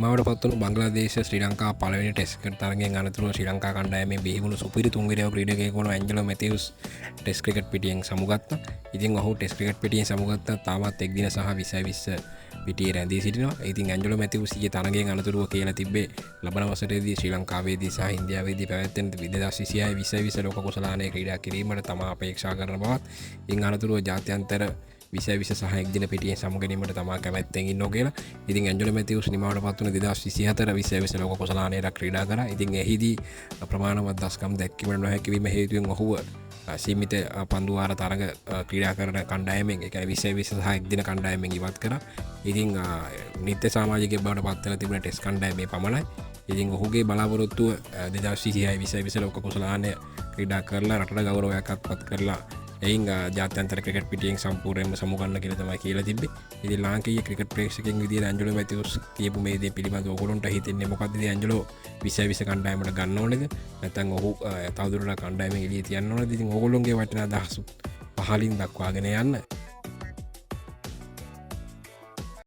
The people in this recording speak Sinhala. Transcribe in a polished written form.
නිමාවට පත්වුණු බංග්ලාදේශ ශ්‍රී ලංකා පළවෙනි ටෙස්ට් ක්‍රිකට් තරගයෙන් අනතුරුව ශ්‍රී ලංකා කණ්ඩායමේ බිහිවුණු සුපිරි තුන්විරයව ක්‍රීඩකයෙකු වන ඇන්ජලෝ මැතිව්ස් ටෙස්ට් ක්‍රිකට් පිටියෙන් සමුගත්තා. ඉතින් ඔහු ටෙස්ට් ක්‍රිකට් පිටියෙන් සමුගත්තා තාමත් එක්දින සහ 20-20 පිටියේ රැඳී සිටිනවා. ඉතින් ඇන්ජලෝ මැතිව්ස් ඊයේ තරගයෙන් අනතුරුව කියලා තිබ්බේ ලබන වසරේදී ශ්‍රී ලංකාවේදී සහ ඉන්දියාවේදී පැවැත්වෙන 2026 20-20 ලෝක කුසලානය ක්‍රීඩා කිරීමට තමා අපේක්ෂා කරන බවත්, ඉන් අනතුරුව ජාත්‍යන්තර 20-20 සහ එක්දින පිටියෙන් සමුගැනීමට තමා කැමැත්තෙන් ඉන්නවා කියලා. ඉතින් ඇන්ජලෝ මැතිව්ස් නිමාවට පත් වුණ 2024 20-20 ලෝක කුසලානයට ක්‍රීඩා කරා. ඉතින් එහිදී ප්‍රමාණවත් දස්කම් දැක්වීමට නොහැකි වීම හේතුවෙන් ඔහුව සීමිත පන්දුවාර තරග ක්‍රීඩා කරන කණ්ඩායමෙන්, ඒ කියන්නේ 20-20 සහ එක්දින කණ්ඩායමෙන් ඉවත් කරා. ඉතින් නිත්‍ය සමාජිකයෙක් බවට පත් වෙලා තිබුණ ටෙස්ට් කණ්ඩායමේ පමණයි. ඉතින් ඔහුගේ බලාපොරොත්තුව 2026 20-20 ලෝක කුසලානය ක්‍රීඩා කරලා රටට ගෞරවයක් අත්පත් කරලා එයින් ජාත්‍යන්තර ක්‍රිකට් පිටියෙන් සම්පූර්ණයෙන්ම සමුගන්න කියලා තමයි කියලා තිබ්බේ. ඉතින් ලාංකීය ක්‍රිකට් ප්‍රේක්ෂකයන් විදියට ඇන්ජලෝ මැතිව්ස් කියපු මේ දේ පිළිබඳව ඔයගොල්ලන්ට හිතෙන්නේ මොකද්ද? ඉතින් ඇන්ජලෝ 20-20 කණ්ඩායමට ගන්න ඕනේද? නැත්නම් ඔහු තවදුරටත් කණ්ඩායමෙන් එළිය තියන්න ඕනේද? ඉතින් ඔයගොල්ලොන්ගේ වටිනා අදහස් පහලින් දක්වාගෙන යන්න.